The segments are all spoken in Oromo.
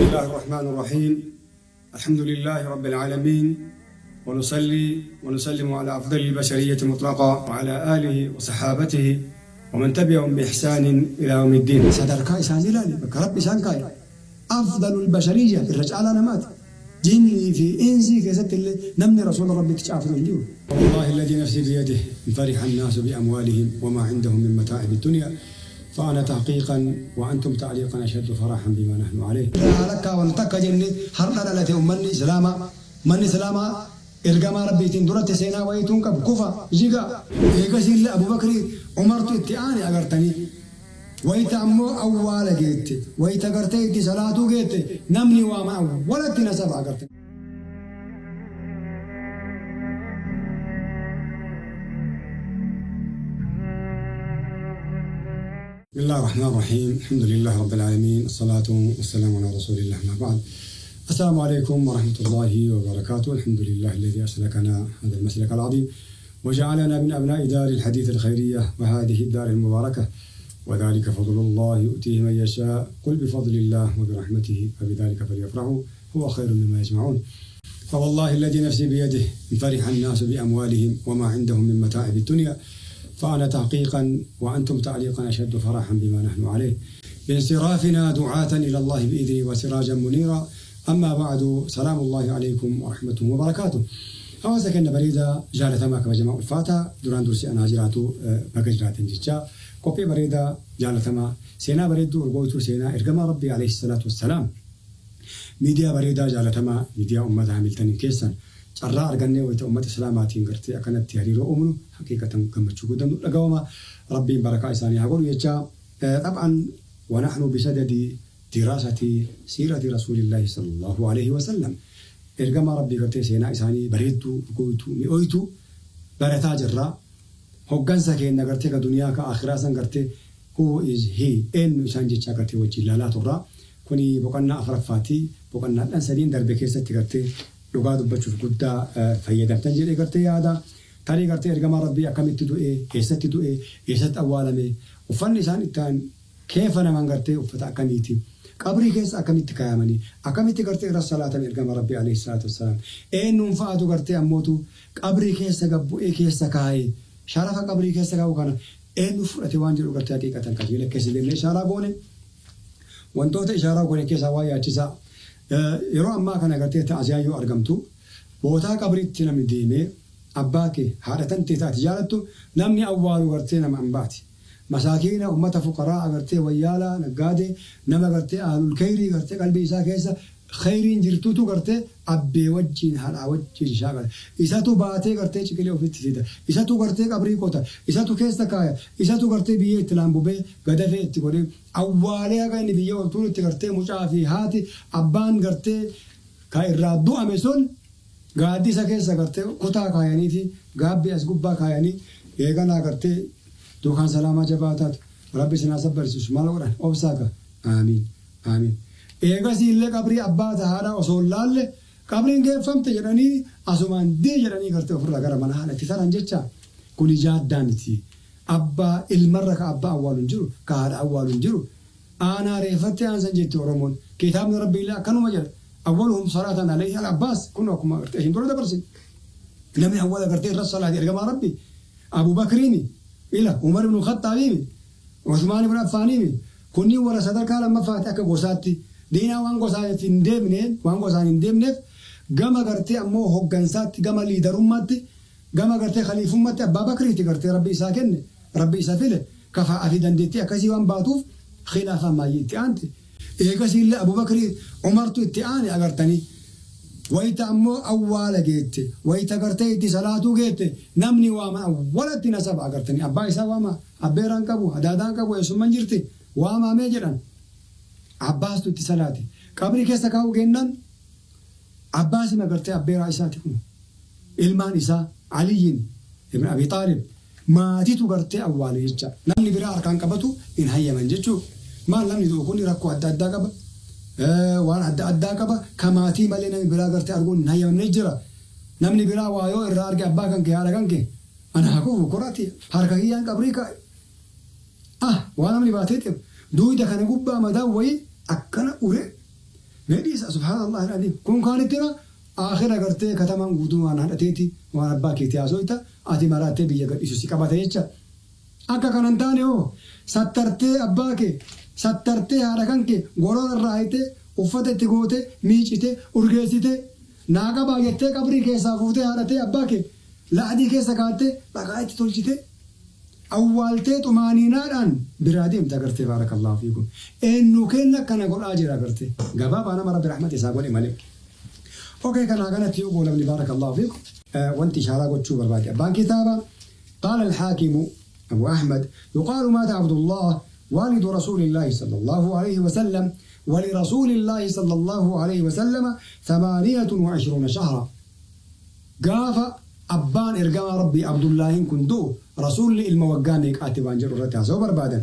بسم الله الرحمن الرحيم الحمد لله رب العالمين ونصلي ونسلم على أفضل البشرية مطلقا وعلى آله وصحابته ومن تبعهم بإحسان إلى يوم الدين. Sadarkaa isaanii ilaali bakka Rabbi isaan kaa'e. Afdalul bashariyya irra caalaa namaati. Jinnii fi insii keessatti illee namni Rasuula Rabbitti caafatu hin jiru. والله الذي نفسي بيده إن فرح الناس بأموالهم وما عندهم من متاعب الدنيا فأنا تحقيقا وأنتم تعليقا أشد فرحا بما نحن عليه. Lakkaa wal takka jenne har'a dhalate ummanni Islaamaa. Manni Islaamaa ergamaa Rabbiitiin duratti seenaa wayituu hin qabu. Kufa, jiga. Eegasiillee Abubakrii, Umartu itti aane agartanii. Wayta ammoo awwaala geette, wayta gartee itti salaatuu geette namni waama awwalatti nasaba agarte. بسم الله الرحمن الرحيم الحمد لله رب العالمين الصلاة والسلام على رسول الله ما بعد السلام عليكم ورحمة الله وبركاته الحمد لله الذي أسلكنا هذا المسلك العظيم وجعلنا من أبناء دار الحديث الخيرية وهذه الدار المباركة وذلك فضل الله يؤتيه من يشاء قل بفضل الله وبرحمته فبذلك فليفرحوا هو خير مما يجمعون فوالله الذي نفسي بيده إن فرح الناس بأموالهم وما عندهم من متاعب الدنيا فأنا تحقيقا وأنتم تعليقا أشد فرحا بما نحن عليه بانصرافنا دعاة إلى الله بإذنه وسراجا منيرا أما بعد سلام الله عليكم ورحمته وبركاته. Hawaasa keenya bareedaa jaalatamaa kabajamaa ulfaataa duraan dursee anaa jiraatu baga jiraatan jechaa qophii bareedaa jaalatamaa seenaa bareedduu urgooytuu seenaa ergamaa Rabbii alayhi salaatu wassalaam miidiyaa bareedaa jaalatamaa miidiyaa ummata Hamiltaniin keessan carraa argannee wayita ummata Islaamaatiin gartee akkanatti hariiroo uumnu haqiiqatan gammachuu guddaan nu dhagawama. Rabbiin barakaa isaanii haa godhu jechaa xab'an wanaxnu bisadadi diraasati siirati rasuulillaahi sallallahu alayhi wasallam ergamaa Rabbii gartee seenaa isaanii bareedduu urgooytuu mi'ooytuu barataa jirra. Hoggansa keenna gartee ka duniyaa ka aakhiraa san gartee who is he eennu isaan jechaa gartee wajjiin laalaa turra. Kuni boqannaa afraffaati. Boqannaadhan sadiin darbe keessatti gartee dhugaa dubbachuuf guddaa fayyadamtan jedhee gartee yaada. Tarii gartee ergamaan Rabbii akkamitti du'e, eessatti du'e, eessatti awwaalame, uffanni isaan ittaan keefanaman gartee uffata akkamiiti, qabrii keessa akkamitti kaayamanii, akkamitti gartee irra salaatame ergamaan Rabbii alayhi salaatu wassalaam, eennuun fa'aatu gartee ammootu qabrii keessa gad bu'ee keessa kaaye, sharafa qabrii keessa kaa'u kana eenyu fudhate waan jedhu gartee haqiiqatan qajeela keessa deemnee ishaaraa goone. Wantoota ishaaraa goone keessaa waan yaachisaa yeroo ammaa kana gartee ta'aziyaan yoo argamtu bootaa qabriitti namni deemee abbaa kee haadha tantee ta ati jaalattu namni awwaalu gartee nama ambaati. Masaakiina ummata fuqaraa gartee wayyaalaa naggaadee nama gartee ahlul keyrii gartee qalbii isaa keessa kheyriin jirtutu gartee abbee wajjiin haadhaa wajjiin shaakala. Isatu baatee gartee ciqilee ofitti fida. Isatu gartee qabrii qota. Isatu keessa kaaya. Isatu gartee biyyee itti laambubee gadafee itti godhee awwaalee haga inni biyyee ol tuulutti gartee mucaa fi haati abbaan gartee ka irraa du'ame sun gaaddisa keessa gartee kutaa kaayanii fi gaabbii as gubbaa kaayanii eeganaa gartee duukaan salaamaa jabaa taatu Rabbi isin haa sabbarsiisu maal godhan obsaa ka aamiin aamiin. Eegasii illee qabrii abbaa ta haadhaa osoo hin laalle qabriin geeffamte jedhanii asumaan dii jedhanii gartee ofirraa gara mana haadha itti taran jecha kuni jaaddaa miti. Abbaa ilmarra ka abbaa awwaalu hin jiru, ka haadha awwaalu hin jiru. Aanaa reeffatti aansan jetti Oromoon. Kitaabni Rabbii illee akkanuma jedha. Awwaluhum salaatan alayhi al-Abbaas kun akkuma gartee isin dura dabarsine. Namni awwala gartee irra salaate ergamaa Rabbii Abu Bakriimi ila Umar ibn Khaxxaabiimi Usmaan ibn Affaaniimi kunniin warra sadarkaa lammaffaati akka gosaatti. Diinaa waan gosaaf hin deemne waan gosaan hin deemneef gama gartee ammoo hoggansaatti gama liidarummaatti gama gartee khaliifummatti Abbaa Bakriiti gartee Rabbi isaa kenne Rabbi isa file kafaa'a fi dandeettii akkasii waan baatuuf khilaafaan maayyii itti aante. Eegasiillee Abu Bakrii Umartu itti aane agartanii. Wayta ammoo awwaala geette wayta gartee itti salaatuu geette namni waama awwalatti nasaba agartanii abbaa isaa waama abbeeraan qabu hadaadaan qabu eessumman jirti waamaa mee jedhan. Abbaastu itti salaate. Qabrii keessa kaa'uu geennaan Abbaasima gartee abbeeraa isaati kun ilmaan isaa Aliyyiin ibn Abi Xaalib maatitu gartee awwaale jecha. Namni biraa harkaan qabatu hin hayyaman jechuu. Maal namni du'u kun rakkoo adda addaa qaba. Waan adda addaa qaba. Ka maatii malee namni biraa gartee arguun hin hayyamamne jira. Namni biraa waa yoo irraa arge abbaa kan kee haadha kan kee ana haa kufu koraati harka kiyyaan qabrii kaa'e. Ah waan namni baatee deemu. Duuyda kana gubbaa madaan wayii akkana ure. Mee dhiisa subhaanallah alazim kun kaanitti hima aakhira gartee katamaan guutuu waan haadhateeti waan abbaa keetii haasoyta ati maraattee biyya gadhiisu si qabata jecha. Akka kana hin taane hoo sattartee abbaa kee sattartee haadha kan kee gorora irraa haytee uffata itti gootee miicitee urgeessitee naa qabaa jettee qabrii keessaa fuutee haadha tee abbaa kee la'adii keessa kaattee dhagaa itti tolchitee awwaaltee xumaaniinaadhaan biraa deemte agartee baarakallaahu fiikum eennu keenna akkana godhaa jira agartee gabaabaa nama rabbi rahmata isaa godhe malee okay kanaa kanatti yoo goolabni baarakallaahu fiikum wanti ishaaraa gochuu barbaade abbaan kitaaba qaala alhaakimu abu ahmad yuqaalu maata abdullah والد رسول الله صلى الله عليه وسلم ولرسول الله صلى الله عليه وسلم 28 شهرا Gaafa abbaan ergamaa Rabbii Abdullaahiin kun du'u Rasuulli ilma waggaa meeqaati waan jedhu irratti haasa'uu barbaadan.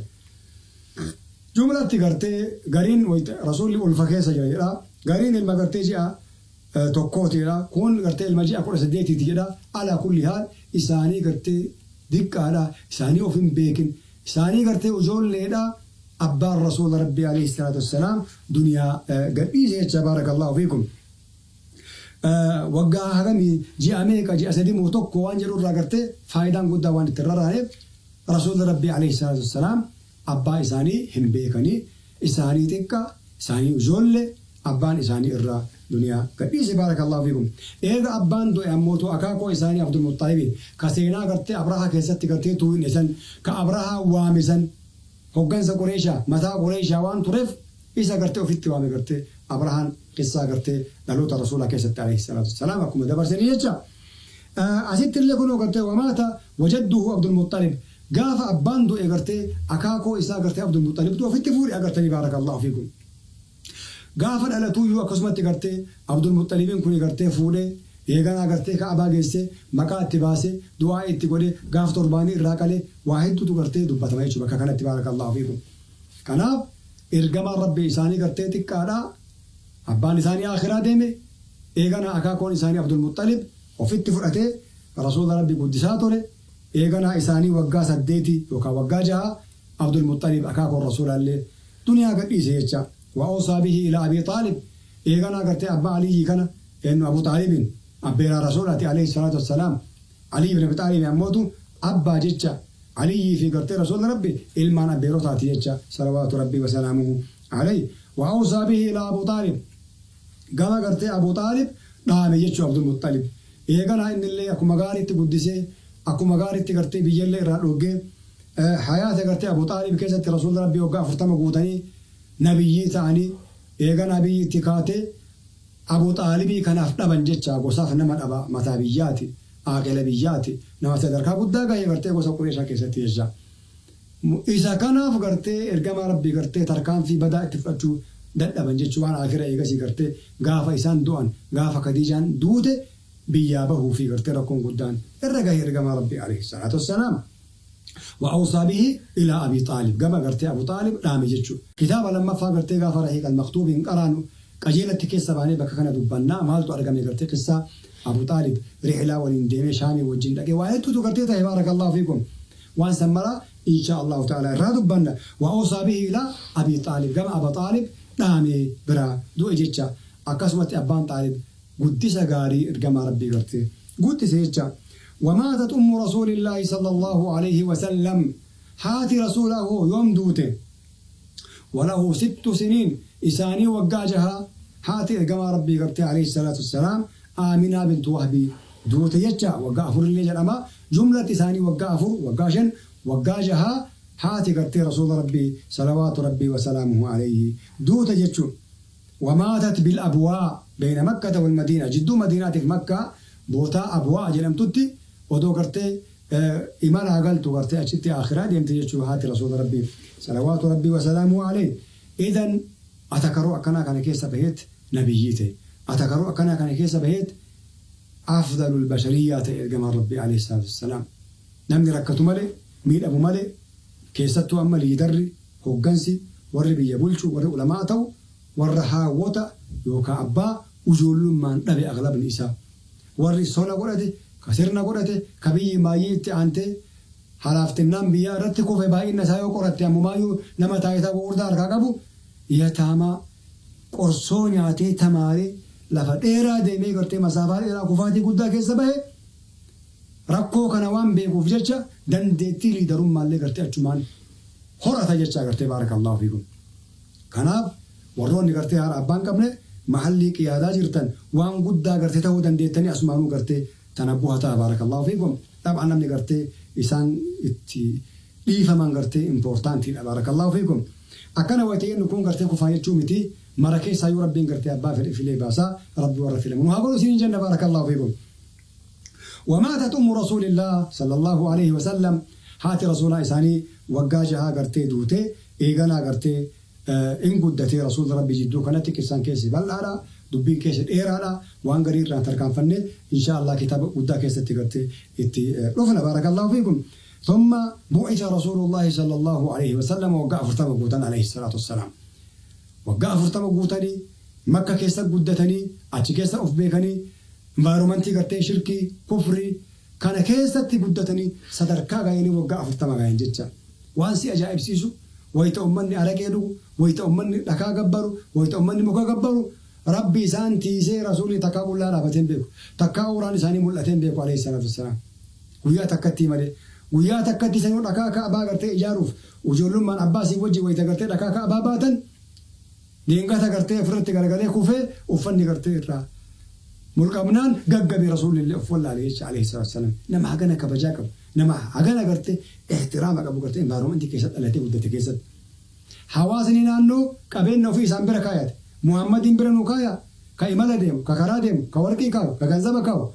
Jumlatti gartee gariin wayta Rasuulli ulfa keessa jira jedha. Gariin ilma gartee ji'a tokkooti jedha. Kuun gartee ilma ji'a 18ti jedha. Alaa kulli haal isaanii gartee diqqaadha. Isaanii of hin beekin. Isaanii gartee ujoolleedha. Abbaan Rasuula Rabbii alayhi salaatu wassalaam duniyaa gadhiise jecha baarakallaahu fiikum. Waggaa hagamii ji'a meeqa ji'a sadi moo tokko waan jedhu irraa gartee faayidaan guddaa waan itti hin rarraaneef Rasuulli Rabbii alayhi salaatu wassalaam abbaa isaanii hin beekanii isaanii xiqqa isaanii ijoolle abbaan isaanii irraa duniyaa gadhiise baarakallaahu fiikum eega abbaan du'e ammootu akaakoo isaanii Abdul Muxxalibiin ka seenaa gartee Abrahaa keessatti gartee tuuyne san ka Abrahaa waame san hoggansa Qureeshaa mataa Qureeshaa waan tureef isa gartee ofitti waame gartee Abrahaan qissaa gartee dhaloota Rasuulaa keessatti alayhi salaatu wassalaam akkuma dabarsanii jecha. Asitti illee kunoo gartee wamaata wajadduhu Abdul Muxxalib gaafa abbaan du'e gartee akaakoo isaa gartee Abdul Muxxalibtu ofitti fuudhe agartanii baarakallaahu fiikum. Gaafa dhalatuuyyuu akkasumatti gartee Abdul Muxxalibiin kuni gartee fuudhee eeganaa gartee Ka'abaa geessee maqaa itti baasee du'aa'ii itti godhee gaaf torbaanii irraa qalee waa hedduutu gartee dubbatama jechuudha bakka kanatti baarakallaahu fiikum. Kanaaf Ergamaan Rabbii isaanii gartee xiqqaadha. Abbaan isaanii aakhiraa deeme. Eeganaa akaakoon isaanii Abdul Muxxalib ofitti fudhatee Rasuula Rabbii guddisaa ture. Eeganaa isaanii waggaa saddeeti yookaa waggaa jaha Abdul Muxxalib akaakoon Rasuulaallee duniyaa gad dhiise jecha. Wa awsaa bihi ilaa Abii Xaalib eeganaa gartee abbaa Aliyyii kana eennu Abuu Xaalibiin abbeeraa Rasuulaati aleyhi salaatu wassalaam. Aliyyi bin Abi Xaalibi ammootu abbaa jecha. Aliyyii fi gartee Rasuulli Rabbi ilmaan abbeerotaati jecha salawaatu Rabbii wa salaamuhu aleyh wa awsaa bihi ilaa Abuu Xaalib gama gartee Abuu Xaalib dhaame jechuu Abdul Muxxalib eeganaa innillee akkuma gaariitti guddisee akkuma gaariitti gartee biyyallee irraa dhoggee hayaata gartee Abuu Xaalib keessatti Rasuulli Rabbii waggaa 40 guutanii nabiyyii ta'anii eeganaa biyyi itti kaatee Abuu Xaalibii kanaaf dhaban jecha gosaaf nama dhaba mataa biyyaati Aaqila biyyaati. Nama sadarkaa guddaa gahe gartee gosa Qureeshaa keessatti jecha. Isa kanaaf gartee ergamaa Rabbii gartee tarkaanfii badaa itti fudhachuu dadhaban jechuu waan aakhira eegasii gartee gaafa isaan du'an gaafa Khadiijaan duute biyyaa bahuu fi gartee rakkoon guddaan irra gahe ergamaa Rabbii aleyhi salaatu wassalaam. Wa awsaa bihi ilaa Abii Xaalib gama gartee Abu Xaalib dhaame jechuu. Kitaaba lammaffaa gartee gaafa Rahiiq Al-Maktuubiin qaraanu qajeelatti keessa baanee bakka kana dubbanna maaltu argame gartee qissaa Abu Xaalib rihlaa waliin deemee Shaamii wajjin dhaqee waa hedduutu gartee tahe baarakallaahu fiikum waan san maraa inshaa Allaahu ta'aalaa irraa dubbanna wa awsaa bihi ilaa Abii Xaalib gama Aba Xaalib dhaame biraa du'e jecha akkasumatti abbaan Xaalib guddisa gaarii ergamaa Rabbii gartee guddise jecha wa maatat ummu rasuulillaahi sallallaahu aleyhi wa sallam haati rasuulaa hoo yoom duute Walahu sittu siniin isaanii waggaa jahaa haati ergamaa Rabbii gartee aleyhi salaatu wassalaam Aaminaa bintu Wahbii duute jecha waggaa afurillee jedhama jumlatti isaanii waggaa afur waggaa shan waggaa jahaa haati gartee rasuula Rabbii salawaatu Rabbii wasalaamuhu aleyhi duute jechu Wamaatat bil abwaa beyna makkata wal madiina jidduu madiinaatiif makkaa bootaa abwaa jedhamtutti odoo gartee imalaa galtu gartee achitti aakhiraa deemte jechuu haati rasuula Rabbii salawaatu Rabbii wasalaamuhu aleyh idan atakaroo akkanaa kana keessa baheet nabiyyii ta'e atakaroo akkanaa kana keessa baheet afdalul bashariyyaa ta'e ergamaan Rabbii aleyhi salaatu wassalaam namni rakkatu malee miidhamu malee keessattuu amma liidarri hoggansi warri biyya bulchu warri ulamaa ta'u warra haawwota yookaa abbaa ujoollummaan dhabe aghlabni isaa Warri sona godhate, ka sirna godhate, ka biyyi maayyii itti aantee halaaftinnaan biyyaa irratti kufe baay'inna isaa yoo qoratte ammumaayyuu nama taayitaa gugurdaa harkaa qabu yataamaa Qorsoo nyaatee tamaaree lafa dheeraa deemee gartee masaafaa dheeraa kufaatii guddaa keessa bahe rakkoo kana waan beekuuf jecha dandeettii leaderummaallee gartee achumaan horata jecha gartee, barakallahu fiikum. Kanaaf warroonni gartee haadha abbaan qabne mahallii qiyaadaa jirtan waan guddaa gartee ta'uu dandeettanii asumaanuu gartee tana bu'ataa, barakallahu fiikum. Dhab'a namni gartee isaan itti dhiifaman gartee importantiidha, barakallahu fiikum. Akkana wayita jennu kun gartee kufaa jechuu miti. Mara keessaa yoo rabbiin gartee abbaa fedhe filee baasaa, rabbi warra filamu nu haa godhu isiniin jenna, barakallahu fiikum. وماتت أم رسول الله صلى الله عليه وسلم. Haati rasuulaa isaanii waggaa 6 gartee duute. Eeganaa gartee in guddatee rasuulli rabbi jidduu kanatti. Qissaan keessi bal'aadha, dubbiin keessa dheeraadha. Waan garii irraa tarkaanfanne insha Allah kitaaba guddaa keessatti gartee itti dhufna, barakallahu fiikum. ثم بعث رسول الله صلى الله عليه وسلم. Waggaa 40 guutan عليه الصلاة والسلام. Waggaa 40 guutanii, Makka keessa guddatanii, achi keessa of beekanii, environmentii gartee shirkii kufrii kana keessatti guddatanii sadarkaa gahanii waggaa 40 gahan jecha. Waan si ajaa'ibsiisu, wayita ummanni araqee dhugu, wayita ummanni dhakaa gabbaru, wayita ummanni muka gabbaru, rabbi isaan tiisee. Rasuulli takkaa qullaa dhaabateen beeku, takkaa uraan isaanii mul'ateen beeku alayhi salaatu wassalaam. Guyyaa takkatti malee, guyyaa takkatti sanuu dhakaa Ka'abaa gartee ijaaruuf ijoollummaan abbaasii wajji wayita gartee dhakaa Ka'abaa baatan, deengata gartee ofirratti garagalee kufee uffanni gartee irraa mulqabnaan gaggabe. Rasuulillee of wallaale jecha alayhi salaatu wassalaam. Nama hagana kabajaa qabu, nama hagana gartee ihtiraama qabu gartee environmentii keessatti dhalatee guddate keessatti. Hawaasni naannoo qabeenya ofii isaan bira kaayate. Muhammadiin bira nu kaaya, ka imala deemu, ka karaa deemu, ka warqii kaa'u, ka ganzaba kaa'u.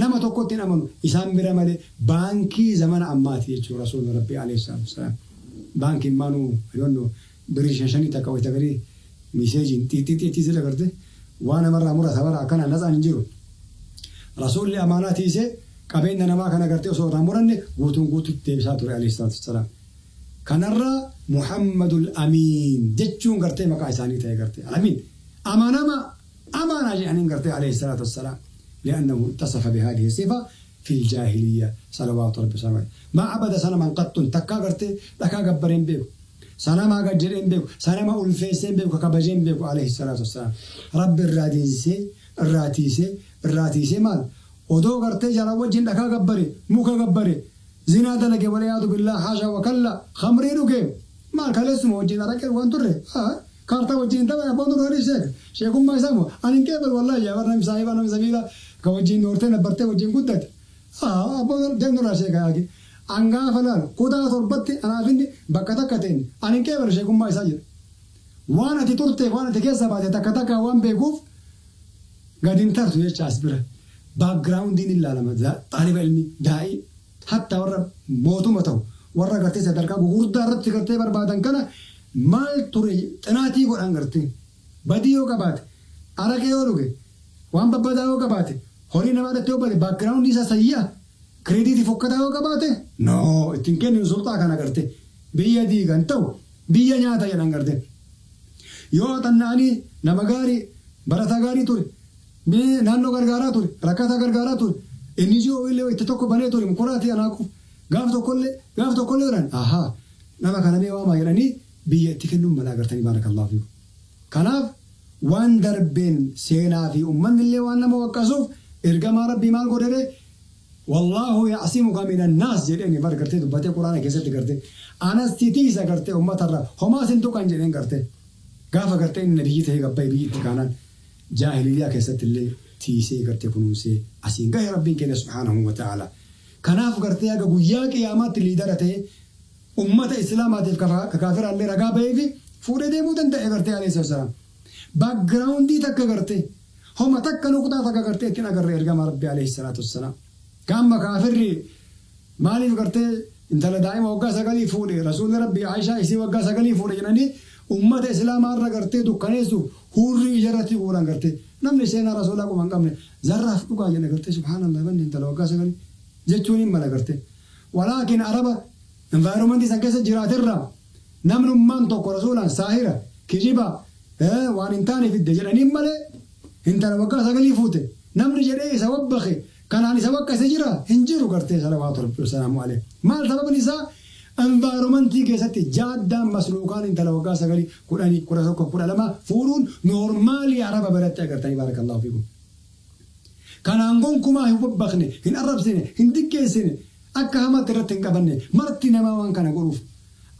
Nama tokkotti hin amanu isaan bira malee. Baankii zamana ammaati jechuudha rasuulli rabbii alayhi salaatu wassalaam. Baankiin maanuu, I don't know, birii shan shanii takka wayita garii messageiin xiixxiixii sila garte waa namarraa murata bara akkana natsaan hin jiru. Rasuulli amaanaa tiisee qabeenya namaa kana gartee osoo irraa muranne guutuun guututti deebisaa ture alayhi salaatu wassalaam. Kanarraa Muhammadul Amiin jechuun gartee maqaa isaanii ta'e gartee Alamiin amanama amaanaa jedhaniin gartee alayhi salaatu wassalaam. لأنه اتصف بهذه الصفة في الجاهلية صلوات ربي وسلامه. ما عبد صنما قط. Takkaa gartee dhakaa gabbareen beeku. Sanamaa gad jedheen beeku. Sanama ulfeesseen beeku, kabajeen beeku alayhi salaatu wassalaam. Rabbi irraa diinsee, irraa tiisee, irraa tiisee. Maal odoo gartee jara wajjin dhakaa gabbare, muka gabbare, zinaa dalage, والعياذ بالله, حاشا وكلا, khamrii dhuge. Maal kaleessuma wajjin araqee waan turre kaartaa wajjin tapha abboon turre sheek sheekummaa isaa moo ani hin qeebalu wallahi yaa barna saahiba nama sabiila ka wajjin noortee nabbartee wajjin guddate abboon deemnurraa sheeka yaaki angaafa laal kutaa 7tti anaaf inni bakka takka ta'in ani hin qeebalu sheekummaa isaa jedha. Waan ati turteef, waan ati keessa baate takka takka waan beekuuf gadi hin tartu jecha. As bira backgroundiin ilaalama. Xaaliba ilmi daa'ii hatta warra mootuma ta'u, warra gartee sadarkaa gugurdaa irratti gartee barbaadan kana maal ture xinaatii godhan. Gartee badii yoo qabaate, araqee yoo dhuge, waan babbadaa yoo qabaate, horii namaa irratti yoo bade, backgroundii isaa sayyaa creditii fokkataa yoo qabaate, no, ittiin kennin sulxaa kana. Gartee biyya diigan ta'u biyya nyaata jedhan. Gartee yoo xanna'anii nama gaarii, barataa gaarii ture, naannoo gargaaraa ture, rakkataa gargaaraa ture, inni ji'oo illee itti tokko banee ture mukuraatii anaaquuf gaaf tokkollee gaaf tokkollee jedhan, ahaa, nama kana mee waamaa jedhanii biyya itti kennuun mala agartanii, barakallahu fiikum. Kanaaf waan darbeen seenaa fi uummanni illee waan nama waqqasuuf ergamaa rabbii maal godhere? والله يعصمك من الناس jedheen bar gartee dubbatee quraana keessatti. Gartee anas titiisa gartee uummatarra homaa sin tuqan jedheen. Gartee gaafa gartee inni nabiyyi ta'ee gabbaa'ee biyyi itti kaanaan jaahiliyyaa keessatti illee tiisee gartee kunuunsee asiin gahe rabbiin keenya subhaanahu wa ta'ala. Kanaaf gartee haga guyyaa qiyaamaatti leadera ta'ee ummata islaamaatiif ka kaafiraallee ragaa bahee fi fuudhee deemuu danda'e gartee alayhi salaam. Backgroundii takka gartee homa takka nuqxaa takka gartee ittiin agarre ergama rabbi alayhi salaatu wassalaam. Kaamma kaafirri maaliif gartee intala daa'ima waggaa 9 fuudhe, rasuulli rabbi Aishaa isii waggaa 9 fuudhe jedhanii ummata islaamaa irra gartee dukkaneessuuf hurrii ijarratti guuran. Gartee namni seenaa rasuulaa quma hin qabne zarraaf dhugaa jedha gartee, subhaanallah, banni intala waggaa 9 jechuun hin mala gartee. Walaakin araba environmentii san keessa jiraatirraa namnummaan tokko rasuulaan saahira, kijiba, waan hin taane fidde jedhaniin malee intala waggaa 9 fuute namni jedhee isa wabbake kanaan isa waqqase jira hin jiru gartee salawaatu rabbi wasalaamu alayhi. Maal sababni isaa? Environmentii keessatti jaaddaan masluukaan intala waggaa 9, 10, 11, 12 fuudhuun noormaalii Araba biratti agartanii barakallahu fiikum. Kanaan gonkumaa hin wabbakne, hin arrabsine, hin diqqeessine, akka hamaatti irratti hin qabanne marti namaa waan kana godhuuf.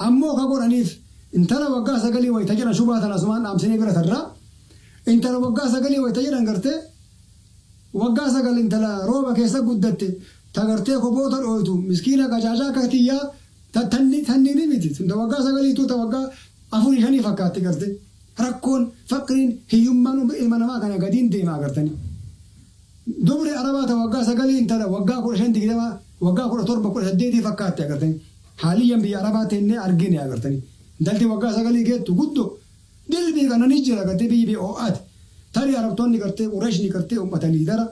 Ammoo ka godhaniif intala waggaa 9 wayita jedhan shubaa tana asumaan dhaamsinee bira tarraa intala waggaa 9 wayita jedhan gartee waggaa 9 intala rooba keessa guddatte ta gartee koboota dhooytu miskiina qacaacaa akka tiyyaa tanni tanni miti tun ta waggaa 9tu ta waggaa 4 5 fakkaatti garte rakkoon faqriin hiyyummaan ilma namaa kana gadiin deema agartanii. Dubri Arabaa ta waggaa 9 intala waggaa 15 20 waggaa 17 18 fakkaatti agartanii. Haaliyyan biyya Arabaa teennee argine agartanii. Intalti waggaa 9 geettu guddoo dilbii kana ni jira gartee biyyi biyya ho'aati. Tarii Arabtoonni gartee Qureeshni gartee uummata liidara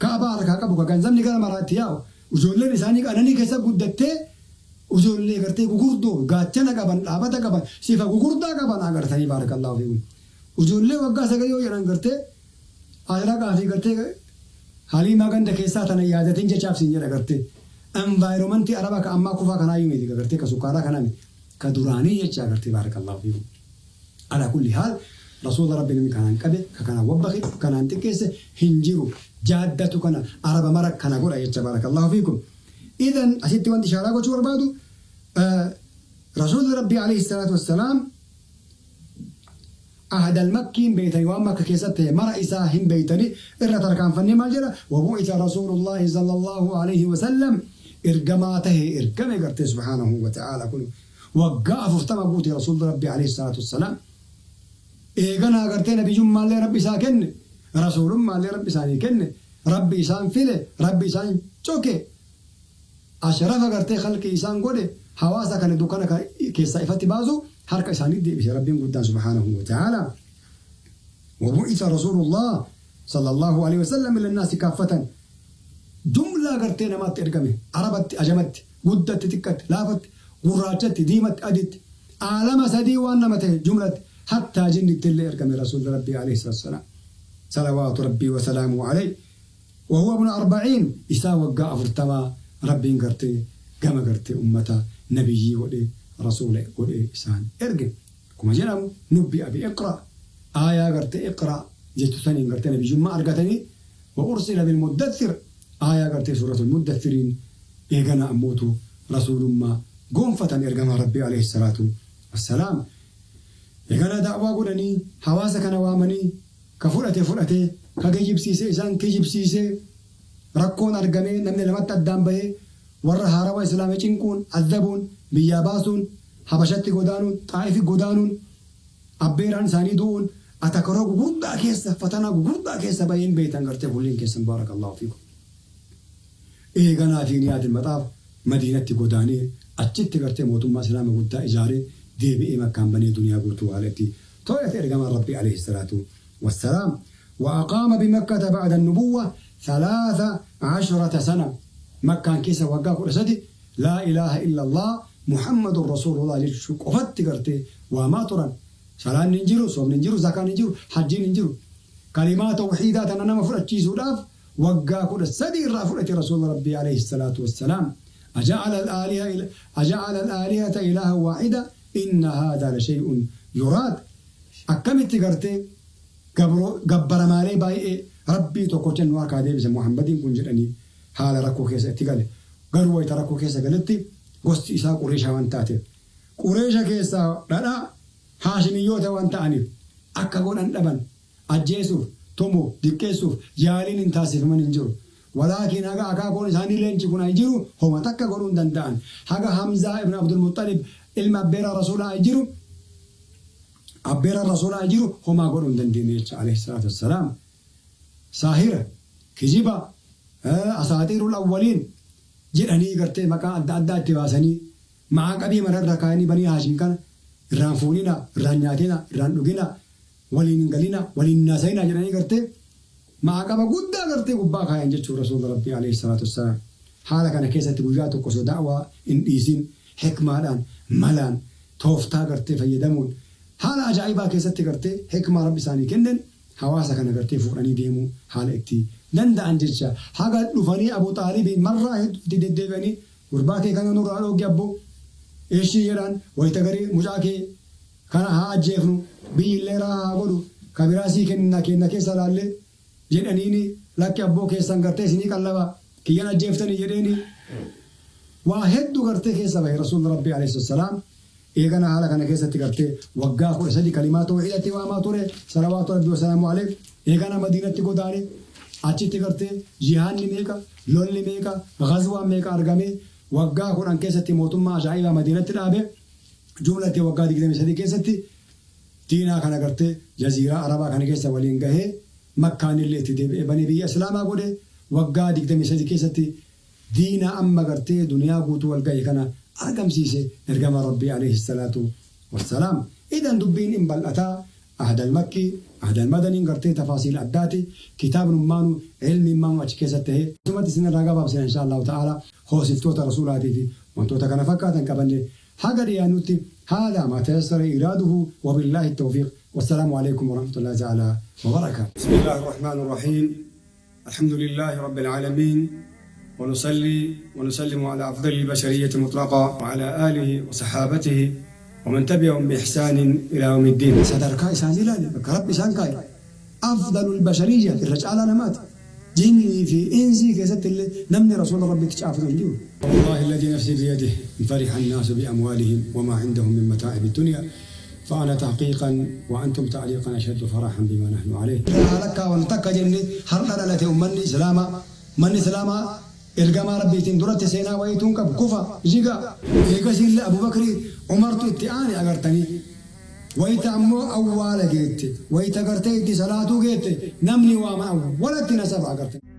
Kaabaa harkaa qabu ka ganzabni gara maraatti yaa'u ijoolleen isaanii qananii keessa guddattee ijoollee gartee gugurdoo gaachana qaban dhaabata qaban sifa gugurdaa qaban agartanii barakallahu fiikum. Ijoollee waggaa 9 yoo jedhan gartee asraqaa fi gartee haliimaa ganda keessaa tana yaadatin jechaaf siin jedha gartee environmentii Araba ka ammaa kufaa kanaayyuu miti gartee ka sukkaaraa kanaa miti ka duraanii jecha agartee barakallahu fiikum. Ala kulli haal rasuula rabbi namni kanaan qabe ka kanaan wabbake ka kanaan xiqqeesse hin jiru jaaddatu kana Araba mara kana godha jecha barakallahu fiikum. Idan asitti wanti ishaaraa gochuu barbaadu rasuulli rabbi alayhi salaatu wassalaam ahdal makkiin beeytanii waan Makka keessatti ta'e mara isaa hin beeytanii irra tarkaanfannee maal jedha wabu'isa rasuulullaahi sallallahu alayhi wasallam ergamaa tahe ergame gartee subhaanahu wa ta'aala kun waggaa 40 guute rasuulli rabbi alayhi salaatu wassalaam eeganaa gartee nabiyyummaallee rabbi isaa kenne rasuulummaallee rabbi isaanii kenne rabbi isaan file rabbi isaan coke ashrafa gartee khalqii isaan godhe hawaasa kana dukkana keessaa ifatti baasu harka isaanii deebise rabbiin guddaan subhaanahu wa ta'aala. Wabu'isa rasuulullah sallallahu alaihi wasallam ila naasi kaaffatan jumlaa gartee namaatti ergame Arabatti, ajamatti, guddatti, xiqqatti, laafatti, gurraachatti, diimatti, aditti, aalama sadii waan nama ta'e jumlatti hattaa jinnitti illee ergame rasuulli rabbii alayhi salaam salawaatu rabbii wa salaamu alayhi. Wahuwa ibnu arba'iin isaa waggaa 40 Rabbiin gartee gama gartee ummata nabiyyii godhee rasuula godhee isaan erge. Akkuma jedhamu nubbi'a bi iqra aayaa gartee iqra jettu saniin gartee nabiyyummaa argatanii wa ursila bil muddathir aayaa gartee suuratul muddathiriin eegana ammootu rasuulummaa gonfatan ergamaa Rabbii alayhi salaatu wassalaam. Eeganaa da'waa godhanii hawaasa kana waamanii Ka fudhate fudhatee, ka kijibsiise isaan kijibsiisee, rakkoon argamee namni lamatti addaan bahee, warra haarawa islaame cinquun, azzabuun, biyyaa baasuun, habashatti godaanuun, xaa'ifi godaanuun, abbeeraan isaanii du'uun, atakaroo gugurdaa keessa, fatanaa gugurdaa keessa bahee hin beeytan gartee kulliin keessan baarakallaahu fiikum. Eeganaa fi niyaatil maxaaf Madiinatti godaanee achitti gartee mootummaa islaama guddaa ijaaree deebi'ee Makkaan banee duniyaa guutuu haala itti tooyate ergamaan Rabbii alayhi salaatu wassalaam. Wa aqaama bimakkata ba'da nubuwwa 13 sana Makkaan keessa waggaa 13 laa ilaaha illallah Muhammadun rasuulullah jechuu qofatti gartee waamaa turan. Salaanni hin jiru, soomni hin jiru, zakaan hin jiru, hajjiin hin jiru. Kalimaa tawhiidaa tana nama fudhachiisuudhaaf waggaa 13 irraa fudhate rasuula Rabbii alayhi salaatu wassalaam. Aja'ala al-aaliha aja'ala al-aalihata ilaahan waahida inna haadhaa la shay'un yuraad. Akkamitti gartee gabroo gabbaramaalee baay'ee Rabbii tokkocha nu harkaa deebise Muhammadiin kun jedhanii haala rakkoo keessa itti gale. Garuu wayita rakkoo keessa galetti gosti isaa Qureesha waan taateef Qureesha keessaa dhadhaa Haashimiyyoota waan ta'aniif akka godhan dhaban. Ajjeesuuf, tumuuf, diqqeessuuf yaaliin hin taasifaman hin jiru. Walaakin haga akaakoon isaanii leenci kun ay jiru homa takka godhuu hin danda'an. Haga Hamzaa ibn Abdulmuxxalib ilma abbeeraa Rasuulaa ay jiru abbeeraan Rasuulaa ay jiru homaa godhuu hin dandeenye jecha alayhi salaatu wassalaam. Saahira, kijiba, asaaxiirul awwaliin jedhanii gartee maqaa adda addaa itti baasanii ma'aaqabii mara irra kaayanii banii Haashim kana irraan fuudhinaa, irraan nyaatinaa, irraan dhuginaa, waliin hin galinaa, waliin hin haasayinaa jedhanii gartee ma'aqaba guddaa gartee gubbaa kaayan jechuun rasuula Rabbii alayhi salaatu wassalaam. Haala kana keessatti guyyaa tokko osoo da'waa hin dhiisin hikmaadhaan, malaan, tooftaa gartee fayyadamuun haala ajaa'ibaa keessatti gartee hikmaa Rabbi isaanii kenneen hawaasa kana gartee fuudhanii deemuu haala itti danda'an jecha haga dhufanii Abu Xaalibiin marraa hedduu itti deddeebi'anii gurbaa kee kana nurraa dhooggi abboo. Ishii jedhaan wayita garii mucaa kee kana haa ajjeefnu, biyyi illee raahaa haa godhu, ka biraa sii kenninaa keenna keessa laallee jedhaniini, lakki abboo keessan gartee isinii qallaba, kiyyan ajjeeftanii jedheeni. Waa hedduu gartee keessa bahe Rasuulli Rabbii alayhi salaam. Eegana haala kana keessatti gartee waggaa 13 kalimaa tawhiidatti waamaa ture, salawaatu Rabbii wasalaamu alayh. Eegana Madiinatti godaane, achitti gartee jihaanni meeqa, lolli meeqa, ghazwaan meeqa argame. Waggaa 10 keessatti mootummaa ajaa'ibaa Madiinatti dhaabe. Jumlatti waggaa 23 keessatti diinaa kana gartee jaziiraa Arabaa kana keessa waliin gahee, Makkaanillee itti deebi'ee banee biyya Islaamaa godhe. Waggaa 23 keessatti diina amma gartee duniyaa guutuu wal gahe kana argamsiise ergamaan Rabbii alayhi salaatu wassalaam. Idan dubbiin in bal'ataa, ahdal makki, ahdal madaniin gartee tafaasiil addaati, kitaabnummaanu ilmiimmaanu achi keessatti tahee. Asumatti isin irraa gabaabsina inshaa Allahu ta'ala, hoosiftoota Rasuulaatii fi wantoota kana fakkaatan qabanne haga dhiyaanutti. Haadha maa tayassara iraaduhu, wabillaahi tawfiiq, wassalaamu alaykum warahmatullaahi ta'ala wabarakaatu. Bismillaahi rahmaani rahiim. الحمد لله رب العالمين، ونصلي ونسلم على أفضل البشرية مطلقا وعلى آله وصحابته ومن تبعهم بإحسان إلى يوم الدين. Sadarkaa isaanii ilaali, bakka Rabbi isaan kaa'e. Afdalul bashariyya, irra caalaa namaati. Jinnii fi insii keessatti illee namni Rasuula Rabbitti caafatu hin jiru. والله الذي نفسي بيده، إن فرح الناس بأموالهم وما عندهم من متاعب الدنيا، فأنا تحقيقا وأنتم تعليقا أشد فرحا بما نحن عليه. Irraa lakkaawanu takka jenne har'a dhalate ummanni Islaamaa. Ummanni Islaamaa ergamaa Rabbiitiin duratti seenaa wayiituu hin qabu. Kufa, jiga. Eegasiillee Abubakrii, Umartu itti aane agartanii. Wayta ammoo awwaala geette, wayta gartee itti salaatuu geette, namni waaman awwalatti nasaba agartanii.